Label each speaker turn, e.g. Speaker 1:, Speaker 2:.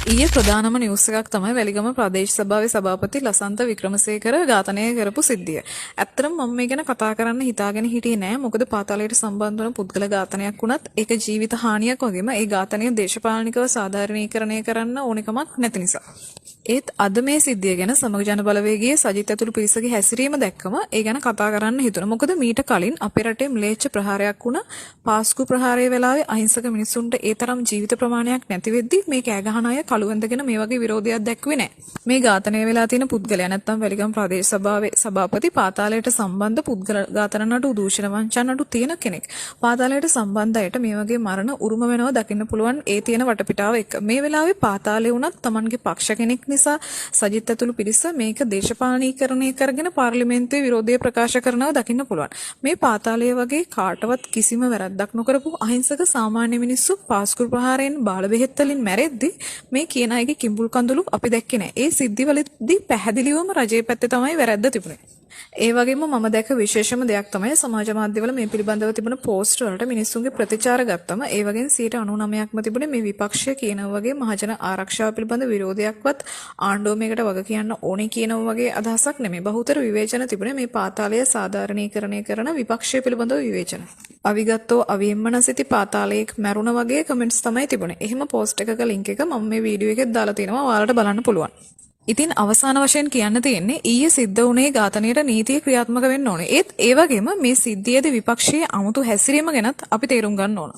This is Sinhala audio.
Speaker 1: ඊයේ ප්‍රධානම නිවුස් එකක් තමයි වැලිගම ප්‍රදේශ සභාවේ සභාපති ලසන්ත වික්‍රමසේකර ඝාතනය කරපු සිද්ධිය. ඇත්තටම මම මේ ගැන කතා කරන්න හිතාගෙන හිටියේ නෑ. මොකද පාතාලයට සම්බන්ධ වන පුද්ගල ඝාතනයක් වුණත් ඒක ජීවිත හානියක් වගේම ඒ ඝාතනය දේශපාලනිකව සාධාරණීකරණය කරන්න ඕනෙකමක් නැති නිසා. ඒත් අද මේ සිද්ධිය ගැන සමග ජන බලවේගයේ සජිත් ඇතුළු පිරිසගේ හැසිරීම දැක්කම ඒ ගැන කතා කරන්න හිතුණා. මොකද මීට කලින් අපේ රටේ ම්ලේච්ඡ ප්‍රහාරයක් වුණා. පාස්කු ප්‍රහාරයේ වෙලාවේ අහිංසක මිනිස්සුන්ට ඒ තරම් ජීවිත ප්‍රමාණයක් නැති වෙද්දි මේ කෑ ගහන අය කළු ඇඳගෙන මේ වගේ විරෝධයක් දැක්ුවේ නෑ. මේ ඝාතනය වෙලා තියෙන පුද්ගලයා නැත්තම් වැලිගම ප්‍රදේශ සභාවේ සභාපති පාතාලයට සම්බන්ධ පුද්ගල ඝාතන නඩු, දූෂණ වංචා නඩු තියෙන කෙනෙක්. පාතාලයට සම්බන්ධ අයට මේ වගේ මරණ උරුම වෙනවා දකින්න පුළුවන් ඒ තියෙන වටපිටාව එක්ක. මේ වෙලාවේ පාතාලේ වුණත් තමන්ගේ පක්ෂ කෙනෙක් නිසා සජිත් ඇතුළු පිරිස මේක දේශපාලනීකරණය කරගෙන පාර්ලිමේන්තුවේ විරෝධය ප්‍රකාශ කරනවා දකින්න පුළුවන්. මේ පාතාලය වගේ කාටවත් කිසිම වැරැද්දක් නොකරපු අහිංසක සාමාන්‍ය මිනිස්සු පාස්කු ප්‍රහාරයෙන්, බාල බෙහෙත් වලින් මැරෙද්දි මේ කියන අයගේ කිඹුල් කඳුළු අපි දැක්කේ නෑ. ඒ සිද්ධිවලදී පැහැදිලිවම රජයේ පැත්තේ තමයි වැරැද්ද තිබුණේ. ඒ වගේම මම දැක විශේෂම දෙයක් තමයි සමාජ මාධ්‍යවල මේ පිළිබඳව තිබුණ පෝස්ට් වලට මිනිස්සුන්ගේ ප්‍රතිචාර ගත්තම ඒ වගේම 99%ක්ම තිබුණේ මේ විපක්ෂය කියනවා වගේ මහජන ආරක්ෂාව පිළිබඳ විරෝධයක්වත් ආණ්ඩුව මේකට වග කියන්න ඕනේ කියනවා වගේ අදහසක් නෙමෙයි. බහුතර විවේචන තිබුණේ මේ පාතාලය සාධාරණීකරණය කරන විපක්ෂය පිළිබඳව විවේචන. අවිගත්තෝ අවියෙන්ම නසිති පාතාලයෙක් මැරුණ වගේ කමෙන්ට්ස් තමයි තිබුණේ. එහෙම පෝස්ට් එකක ලින්ක් එක මම මේ වීඩියෝ එකෙත් දාලා තියෙනවා. ඔයාලට බලන්න පුළුවන්. ඉතින් අවසාන වශයෙන් කියන්න තියෙන්නේ ඊයේ සිද්ධ වුණේ ඝාතනයට නීතිය ක්‍රියාත්මක වෙන්න ඕනේ. ඒත් ඒ වගේම මේ සිද්ධියේදී විපක්ෂයේ අමුතු හැසිරීම ගැනත් අපි තේරුම් ගන්න ඕන.